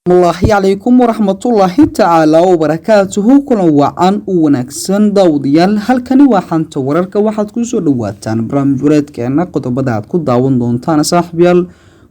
Asalaamu calaykum waraxmatullaahi tacaala wabarakaatuhu. Kulan wacan u wanaagsan, daawadayaal. Halkani waa Xanta Wararka. Waxaad kusoo dhawaataan barnaamij wareedkeena. Qodobada aad ku daawan doontaan, saaxiibyaal,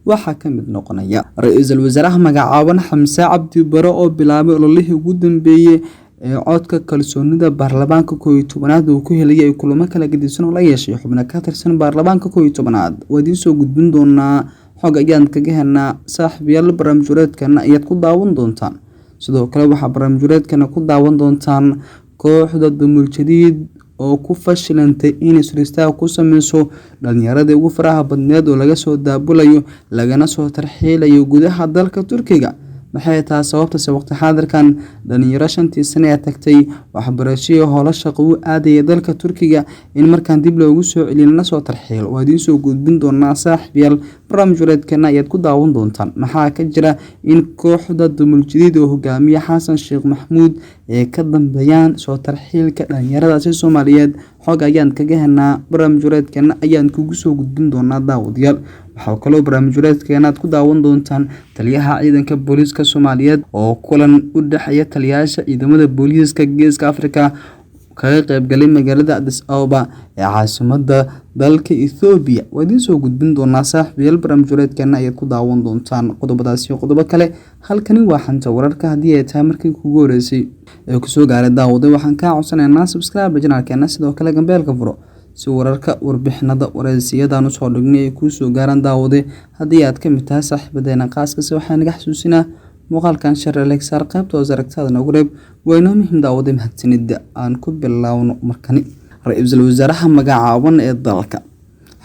waxaa ka mid noqonaya ra-iisul wasaaraha magacaaban Xamse Cabdi Bare oo bilaabay ololihii ugu dambeeyey ee codka kalsoonida baarlamaanka 11aad uu ku helay ay kulamo kala gedisan oo la yeeshay xubno ka tirsan baarlamaanka 11aad. Waa idiin soo gudbin doonaa, xog ayaan kaga helnaa, saaxiibayaal. Barnaamij wareedkana ayaad ku daawan doontaan. Sidoo kale waxaa barnaamij wareedkana ku daawan doontaan kooxda Dumul Jadiid oo ku fashilantay inay suristaag ku sameyso dhalinyaradii ugu faraha badneed oo laga soo daabulayo lagana soo tarxiilayo gudaha dalka Turkiga. Maxay tahay sababtase waqti xaadirkan dhalinyaro 5tii sane ee tagtay waxbarashadii howlo shaqo u aadaya dalka Turkiga in markaan dib loogu soo celiyo lana soo tarxiilo? Waa idiin soo gudbin doonaa, saaxiibayaal. Barnaamij wareedkana ayaad ku daawan doontaan. Maxaa ka jira in kooxda Dumul Jadiid oo hogaamiye Xasan Sheekh Maxamuud ay ka dambeeyaan soo tarxiilka dhalinyaradaasi Soomaaliyeed? Xog ayaan kaga helnaa, barnaamij wareedkana ayaan kugu soo gudbin doonaa, daawadayaal. Waxaa kaloo barnaamij wareedkeena aad ku daawan doontaan taliyaha ciidanka booliiska Soomaaliyeed oo kulan u dhexeeya taliyayaasha ciidamada booliiska Geeska Afrika kaga qaybgalay magaalada Addis Ababa ee caasimadda dalka Ethoobiya. Waa idiin soo gudbin doonaa, saaxiibayaal. Barnaamij wareedkeena ayaad ku daawan doontaan qodobadaasi iyo qodobo kale. Halkani waa Xanta Wararka. Haddii ay tahay markii kugu horeysay ee kusoo gaaray, daawaday, waxaan kaa codsanaynaa subscribe channelkeena, sidoo kale gambeelka furo si wararka, warbixinada, wareysiyadan usoo dhignay ay kuu soo gaaraan. Daawade, haddii aad ka mid tahay saaxiibadeena qaaskase, waxaan naga xasuusinaa muuqaalkan share, like saar, qaybta hoose aragtada noogu reeb, waa inoo muhiim, daawade. Mahadsanida. Aan ku bilaawno markani. Ra-iisul wasaaraha magacaaban ee dalka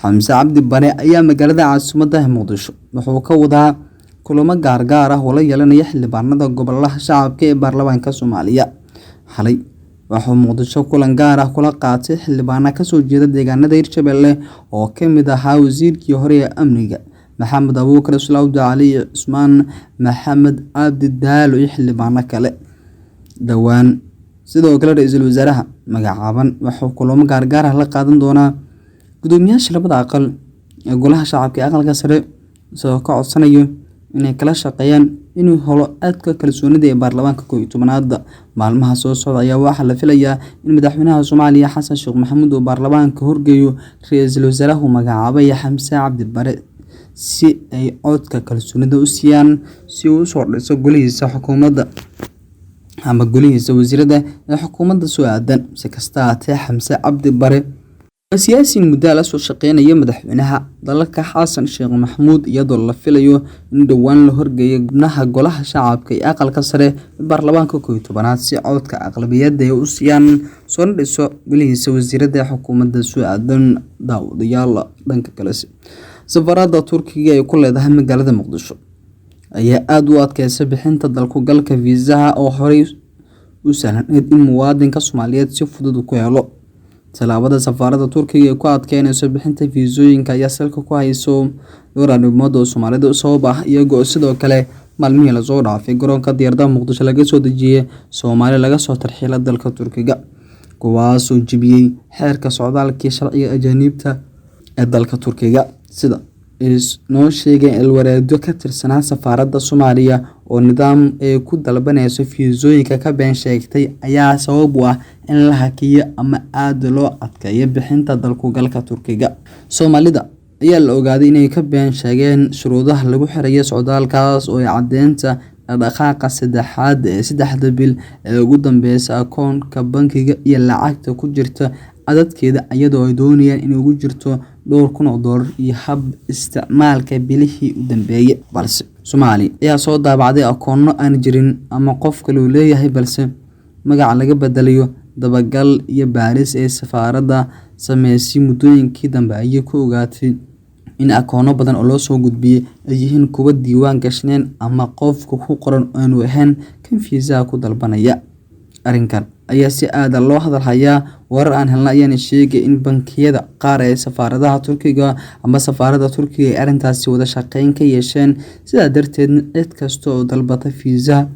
Xamse Cabdi Bare ayaa magaalada caasimadda Muqdisho wuxuu ka wadaa kulamo gaargaar ah oo la yeelanaya xildhibaanada golaha shacabka ee baarlamaanka Soomaaliya. Xalay wuxuu Muqdisho kulan gaar ah kula qaatay xildhibaano kasoo jeeda deegaanada Hirshabelle oo ka mid ahaa wasiirkii hore ee amniga Maxamed Abuukar Islaawda Cali iyo Cusmaan Maxamed Cabdi Daalo iyo xildhibaano kale. Dhowaan sidoo kale ra-iisul wasaaraha magacaaban wuxuu kulamo gaargaar ah la qaadan doonaa guddoomiyaasha labada aqal ee golaha shacabka ee aqalka sare, isagoo ka codsanayo inay kala shaqeeyaan inuu helo codka kalsoonida ee baarlamaanka 11aad. Maalmaha soo socda ayaa waxaa la filayaa in madaxweynaha Soomaaliya Xasan Sheekh Maxamuud uu baarlamaanka horgeeyo ra-iisul wasaarahu magacaabay Xamse Cabdi Bare si ay codka kalsoonida u siiyaan, si uu usoo dhiso golihiisa xukuumadda ama golihiisa wasiirada ee xukuumadda soo aadan. Si kasta haatee, Xamse Cabdi Bare waa siyaasi muddo la soo shaqeynaya madaxweynaha dalka Xasan Sheekh Maxamuud, iyadoo la filayo in dhowaan la horgeeyo xubnaha golaha shacabka ee aqalka sare ee baarlamaanka 11aad si codka aqlabiyadda ay u siiyaan, soona dhiso golihiisa wasiirada ee xukuumadda soo aadan. Daawadayaal, dhanka kale, safarada Turkiga ay ku leedahay magaalada Muqdisho ayaa aada u adkeysay bixinta dalku-galka fiisaha oo horey u sahlaneyd in muwaadinka Soomaaliyeed si fudud ku helo. Tallaabada safaaradda Turkiga ee ku adkeyneyso bixinta fiisooyinka ayaa salka ku hayso dhowr arrimood oo Soomaalida u sabab ah, iyagoo sidoo kale maalmihii lasoo dhaafay garoonka diyaaradaha Muqdisho laga soo dejiyay Soomaali laga soo tarxiilay dalka Turkiga, kuwaasoo jebiyey xeerka socdaalka iyo sharciga ajaanibta ee dalka Turkiga. Sida ay noo sheegeen ilwareedyo ka tirsanaa safaaradda Soomaaliya oo nidaam ay ku dalbaneyso fiisooyinka ka been sheegtay ayaa sabab u ah in la hakiyo ama aada loo adkeeyo bixinta dalku-galka Turkiga. Soomaalida ayaa la ogaaday inay ka been sheegeen shuruudaha lagu xirayo socdaalkaas oo ay caddeynta dhaqdhaqaaqa saddexaad ee 3da bil ee ugu dambeysa akoonka bangiga iyo lacagta ku jirta cadadkeeda, iyadoo ay doonayaan in ugu jirto dhowr kun oo doolar iyo hab isticmaalka bilihii u dambeeyay. Balse Soomaaliya ayaa soo daabacday akoonno aan jirin ama qof kale uu leeyahay balse magaca laga bedelayo. Dabagal iyo baaris ee safaaradda sameysay muddooyinkii dambe ayay ku ogaatay in akoonno badan oo loo soo gudbiyey ay yihiin kuwo diiwaan gashneyn ama qofka ku qoran aanu ahayn kan fiisaha ku dalbanaya. Arrinkan ayaa si aad ah loo hadal hayaa. Warar aan helnay ayaana sheegay in bangiyada qaar ee safaaradaha Turkiga ama safaaradda Turkiga ay arrintaasi wada shaqeyn ka yeesheen, sidaa darteedna cid kasta oo dalbata fiisaha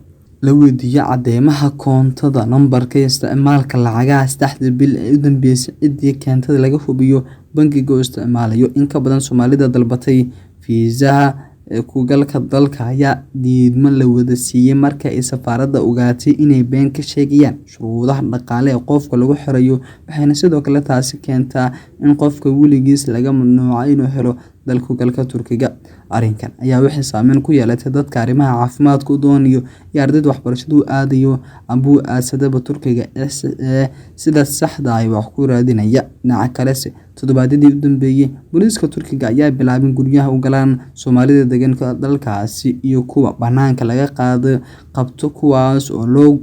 la weydiiyo cadeymaha koontada, nambarka isticmaalka lacagaha 3da bil ee u dambeysay, ciddii keentada laga hubiyo bangiga uu isticmaalayo. In ka badan Soomaalida dalbatay fiisaha Kugalka dalka ayaa diidmo la wada siiyay marka ay safaaradda ogaatay inay been ka sheegayaan shuruudaha dhaqaale ee qofka lagu xirayo, waxayna sidoo kale taasi keentaa in qofka weligiis laga mamnuuco inuu helo dalkugalka Turkiga. Arrinkan ayaa waxay saameyn ku yeelatay dadka arrimaha caafimaadka u doonayo iyo ardayda waxbarashada u aadayo amba u aadsadaba Turkiga ee sida saxda ah wax ku raadinaya. Dhinaca kalese, toddobaadyadii u dambeeyay booliiska Turkiga ayaa bilaabay guryaha u galaan Soomaalida degan dalkaasi iyo kuwa banaanka laga qaado qabto, kuwaas oo loo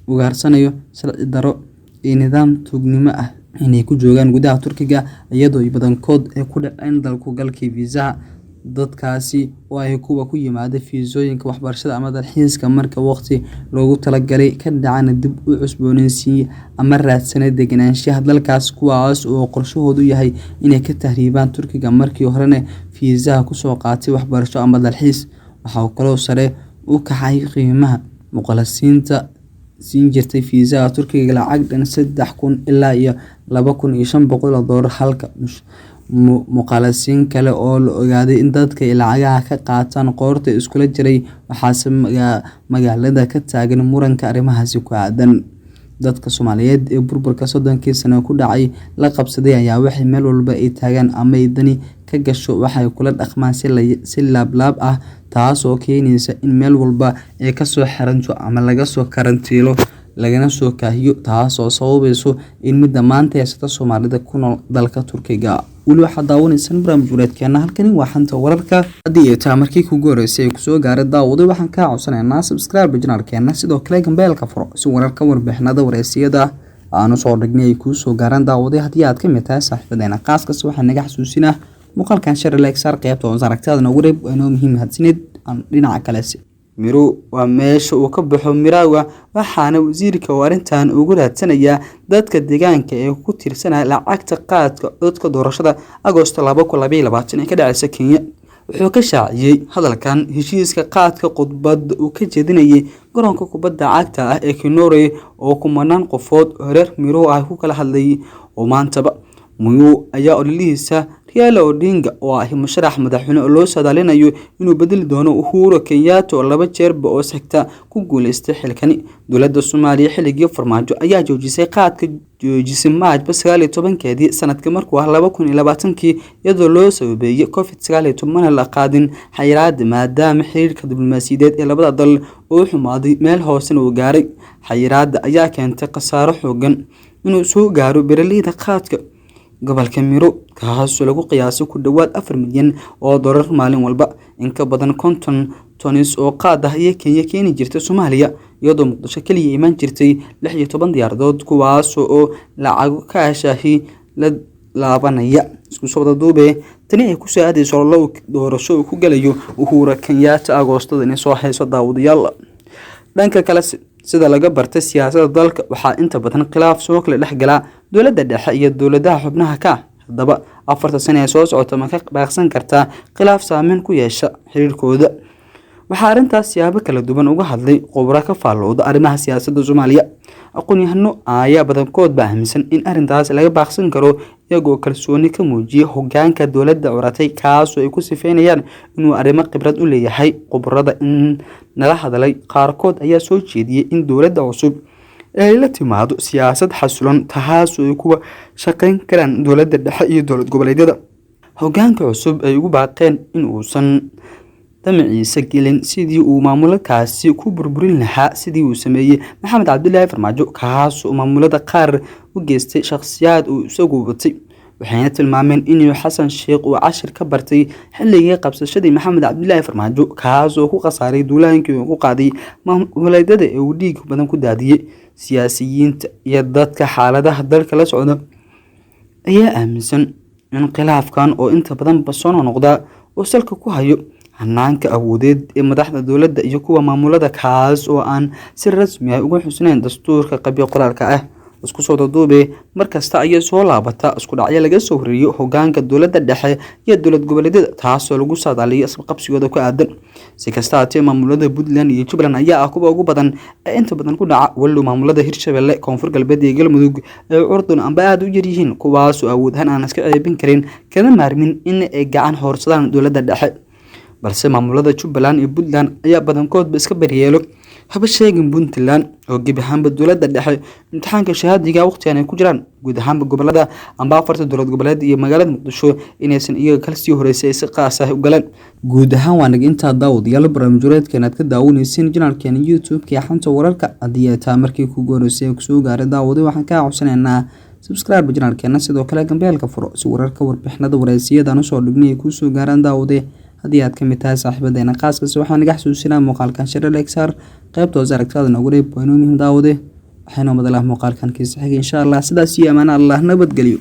ugaarsanayo sharci darro iyo nidaam tuugnimo ah inay ku joogaan gudaha Turkiga, iyadoo ay badankood ay ku dhaceen dalkugalkii fiisaha. Dadkaasi oo ay kuwa ku yimaada fiisooyinka waxbarashada ama dalxiiska marka waqti loogu talagalay ka dhacana dib u cusboonaysiiya ama raadsanaya degenaanshaha dalkaas, kuwaas oo qorshahoodu yahay inay ka tahriibaan Turkiga markii horena fiisaha kusoo qaatay waxbarasho ama dalxiis. Waxaa kaloo sare u kacay qiimaha muqallasiinta siin jirtay fiisaha Turkiga lacag dhan 3,000 ilaa iyo $2,500, halka muqallasiin kale oo la ogaaday in dadka ay lacagaha ka qaataan qoorta iskula jiray. Waxaase magaalada ka taagan muranka arrimahaasi ku aadan. Dadka Soomaaliyeed ee burburka 30kii sano ku dhacay la qabsaday ayaa waxay meel walba ay taagaan ama ay dani ka gasho waxay kula dhaqmaan si laablaab ah, taasoo keenaysa in meel walba ay kasoo xiranto ama laga soo karantiilo lagana soo kaahiyo, taasoo sababayso in midda maanta haysata Soomaalida ku nool dalka Turkiga. Weli waxaad daawanaysaan barnaamij wareedkeena, halkani waa Xanta Wararka. Haddii ay tahay markii kugu horeysay ay kusoo gaaray daawaday, waxaan kaa codsanaynaa subscribe channelkeena, sidoo kale gambeelka furo si wararka, warbixinada, wareysiyada aanu soo dhignay ay kuu soo gaaraan. Daawaday, haddii aad ka mid tahay saaxiibadeena qaaskasta, waxaa naga xasuusinaa muuqaalkan share, like saar, qaybta hoose aragtidaada noogu reeb, waa inoo muhiim. Mahadsanid. Aan dhinaca kalese, Miru waa meesha uu ka baxo Mirawa, waxaana wasiirka uu arrintan ugu raadsanayaa dadka deegaanka ee ku tiirsanaya lacagta qaadka codka doorashada Agoosto 2022 ee ka dhacaysa Kenya. Wuxuu ka shaaciyey hadalkan heshiiska qaadka khudbad uu ka jeedinayay garoonka kubadda cagta ah ee Kinore oo kumanaan qofood oo reer Miru ah ku kala hadlayay oo maantaba. Muyu ayaa ololihiisa Raila Odinga oo ah musharax madaxweyne oo loo saadaalinayo inuu bedeli doono Uhuru Kenyatta oo laba jeerba oo xigta ku guuleystay xilkani. Dowladda Soomaaliya xilligii Farmaajo ayaa joojisay qaadka, joojisay Maajba 19-keedii sanadkii markuu ah 2020-kii, iyadoo loo sababeeyay Covid-19 la qaadin xayiraadda maadaama xiriirka diblomaasiyadeed ee labada dal uu xumaaday meel hoosena uu gaaray. Xayiraadda ayaa keentay khasaaro xooggan inuu soo gaaro beeraleyda qaadka gobolka Miru, kaasoo lagu qiyaasay ku dhowaad 4 milyan oo dollar maalin walba. In ka badan 50 tonis oo qaad ah ayaa Kenya keeni jirtay Soomaaliya, iyadoo Muqdisho kaliya imaan jirtay 16 diyaaradood, kuwaas oo lacago kaash ahi la laabanaya. Isku soo wada duube, tani ay ku soo aadayso olole doorasho uu ku galayo Uhuru Kenyatta Agoostada inay soo hayso. Daawadayaal, dhanka kale, sida laga bartay siyaasadda dalka, waxaa inta badan khilaaf soo kala dhex galaa dowladda dhexe iyo dowladaha xubnaha ka ah. Haddaba, 4ta sano ee soo socota ma ka baaqsan kartaa khilaaf saameyn ku yeesha xiriirkooda? Waxaa arrintaas siyaabo kala duwan uga hadlay khubaro ka faallooda arrimaha siyaasadda Soomaaliya. Aqoon-yahano ayaa badankood ba aaminsan in arrintaas laga baaqsan karo, iyagoo kalsooni ka muujiyay hoggaanka dowladda curatay, kaasoo ay ku sifeynayaan inuu arrimo khibrad u leeyahay. Khubarada in nala hadlay qaarkood ayaa soo jeediyay in dowladda cusub ay la timaado siyaasad xasiloon, taasoo ay kuwa shaqeyn karaan dowladda dhexe iyo dowlad goboleedyada. Hoggaanka cusub ay ugu baaqeen in uusan damaciisa gelin sidii uu maamulkaasi ku burburin lahaa, sidii uu sameeyey Maxamed Cabdilaahi Farmaajo, kaas oo maamulada qaar u geystay shakhsiyaad uu isagu watay. Waxayna tilmaameen inuu Xasan Sheekh uu cashir ka bartay xilligii qabsashadii Maxamed Cabdilaahi Farmaajo, kaas oo ku khasaaray duulaankii uu ku qaaday maamul-goboleedyada ee uu dhiig badan ku daadiyey. Siyaasiyiinta iyo dadka xaaladaha dalka la socda ayaa aaminsan in khilaafkan oo inta badan soo noqnoqda uu salka ku hayo hanaanka awoodeed ee madaxda dowladda iyo kuwa maamulada, kaas oo aan si rasmi ah uga xusnayn dastuurka qabyo qoraalka ah. Isku soo duuduube, mar kasta ayay soo laabata isku dhacyo laga soo horreeyo hoggaanka dowladda dhexe iyo dowlad goboleedyada, taasoo lagu saadaaliyo isqabsigooda ku aadan. Si kasta haatee, maamulada Puntland iyo Jubbaland ayaa ah kuwa ugu badan ee inta badan ku dhaca, walow maamulada Hirshabelle, Koonfur Galbeed iyo Galmudug ay curdun amba aada u yar yihiin, kuwaasoo awood ahaan aan iska ceebin karin kana maarmin in ay gacan hoorsadaan dowladda dhexe. Balse maamulada Jubbaland iyo Puntland ayaa badankoodba iska baryeelo. Haba sheegin Puntland oo gebi ahaanba dowladda dhexe imtixaanka shahaadiga waqtigan ay ku jiraan guud ahaanba gobolada amba afarta dowlad goboleed iyo magaalada Muqdisho inaysan iyaga kala sii horeysay ay si qaas ah u galeen. Guud ahaan waa naga intaa daawadayaal barnaamijyadeedkan aad ka daawaneyseen janaalkeena YouTube-ka ee Xanta Wararka. Haddii ay tahay markii kugu horeysay ee kusoo gaaray daawade, waxaan kaa codsanaynaa subscribe janaalkeena, sidoo kale gambeelka furo si wararka, warbixinada, wareysiyadan usoo dhignay ay kuusoo gaaraan. Daawade, haddii aad kamid tahay saaxiibadeena khaaskasi, waxaan naga xasuusinaa muuqaalkan share, like saar, qaybta hoose aragtidaada noogu reeb, waa inoo muhiim. Daawade, waxaynu madalah muuqaalkan kiisa xigay insha Allah. Sidaas iyo amaana Allah, nabadgelyo.